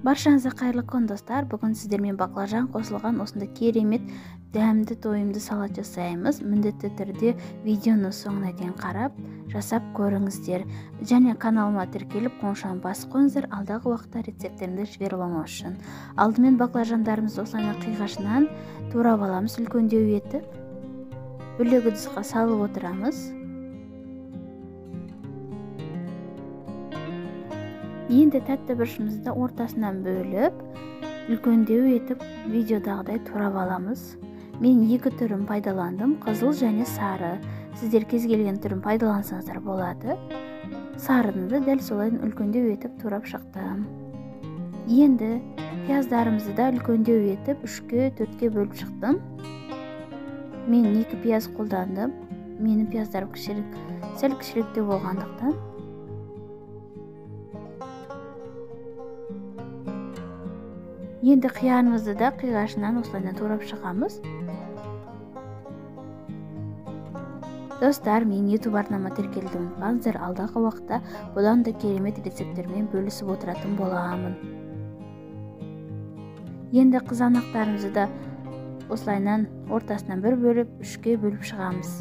Баршаңызға қайырлы күн, достар. Бүгін сіздермен баклажан қосылған осындай керемет дәмді тойымды салат жасаймыз. Міндетті түрде видеоны соңына дейін қарап, жасап көріңіздер. Және каналыма тіркеліп, қоңырауны басып қойыңыздар, алдағы уақытта рецепттерімді жіберіп алмау үшін. Алдымен баклажандарымызды осылай қиғашынан турап аламыз, үлкендеу етіп. Бөлек ыдысқа салып отырамыз. Енді тәтті бұрышымызды ортасынан бөліп, үлкендеу етіп видеодағыдай турап аламыз. Мен екі түрін пайдаландым, қызыл және сары. Сіздер кез келген түрін пайдалансаңыздар болады. Сарыны да дәл солай үлкендеу етіп турап шықтым. Енді пияздарымызды да үлкендеу етіп 3-ке, 4-ке бөліп шықтым. Мен 2 пияз қолдандым. Менің пияздарым кішірек, сәл кішіректеу болғандықтан. Енді қиярымызды да қиғашынан осылайынан турап шығамыз. Достар, мен YouTube арнама тіркелуді ұмытпаңыздар. Алдағы уақытта бұдан да керемет рецепттермен бөлісіп отыратын боламын. Енді қызанақтарымызды да осылайынан ортасынан бір бөліп, 3-ке бөліп шығамыз.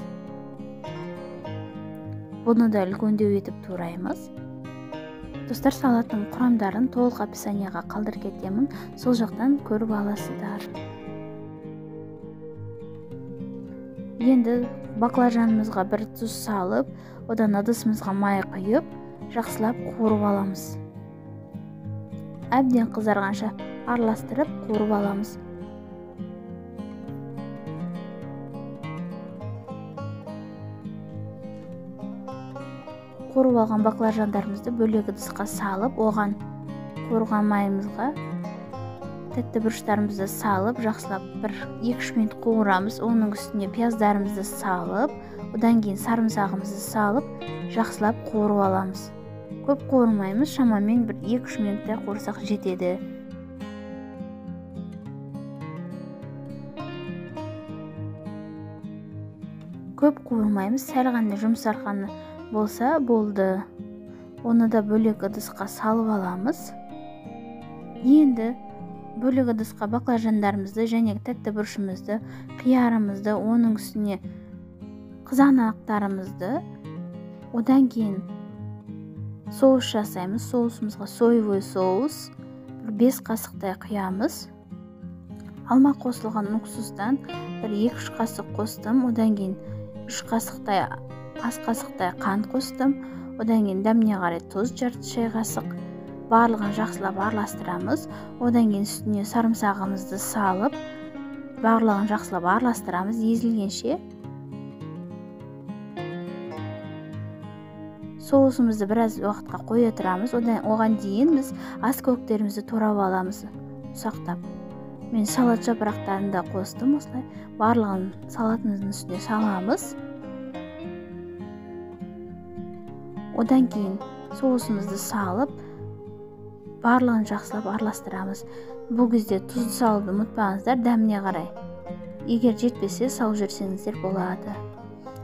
Бұны да үлкендеу етіп тураймыз. Достар, салаттың құрамдарын толық описанияға қалдырып кетемін, сол жақтан көріп аласыздар. Енді баклажанымызға бір тұз салып, одан ыдысымызға май құйып, жақсылап қуырып аламыз. Әбден қызарғанша араластырып қуырып аламыз. Қуырып алған баклажандарымызды бөлек ыдысқа салып, оған қуырған майымызға тәтті бұрыштарымызды салып, жақсылап бір 2-3 минут қуырамыз. Оның үстіне пияздарымызды салып, одан кейін сарымсағымызды салып, жақсылап қуырып аламыз. Көп қуырмаймыз, шамамен бір 2-3 минуттай қуырсақ жетеді. Көп қуырмаймыз, сәл ғана жұмсарғаны болса болды. Оны да бөлек ыдысқа салып аламыз. Енді бөлек ыдысқа баклажандарымызды және тәтті бұрышымызды, қиярымызды, оның үстіне қызанақтарымызды, одан кейін соус жасаймыз. Соусымызға соевый соус бір 5 қасықтай құямыз. Алма қосылған уксустан бір 2-3 қасық қостым. Одан кейін 3 қасықтай ас қасықтай қант қостым. Одан кейін дәміне қарай тұз, жарты шай қасық. Барлығын жақсылап араластырамыз. Одан кейін үстіне сарымсағымызды салып, барлығын жақсылап араластырамыз езілгенше. Соусымызды біраз уақытқа қоя тұрамыз. Оған дейін біз ас көктерімізді турап аламыз ұсақтап. Мен салат жапырақтарын да қостым осылай. Барлығын салатымыздың үстіне саламыз. Одан кейін соусымызды салып, барлығын жақсылап араластырамыз. Бұл кезде тұзды салуды ұмытпаңыздар, дәміне қарай. Егер жетпесе, салып жіберсеңіздер болады.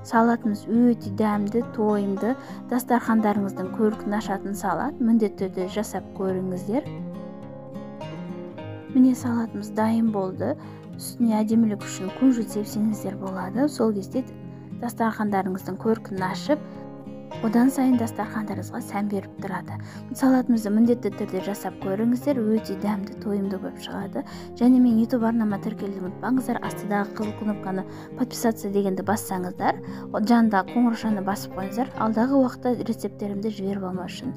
Салатымыз өте дәмді, тойымды, дастархандарыңыздың көркін ашатын салат. Міндетті түрде жасап көріңіздер. Міне, салатымыз дайын болды. Үстіне әдемілік үшін күнжіт сепсеңіздер болады. Сол кезде дастархандарыңыздың көркін ашып, одан сайын дастархандарыңызға сән беріп тұрады. Салатымызды міндетті түрде жасап көріңіздер, өте дәмді, тойымды болып шығады. Және мен YouTube арнама тіркелуді ұмытпаңыздар. Астыдағы қызыл кнопканы подписаться дегенді бассаңыздар, жанындағы қоңыраушаны басып қойыңыздар. Алдағы уақытта рецепттерімді жіберіп алмау үшін.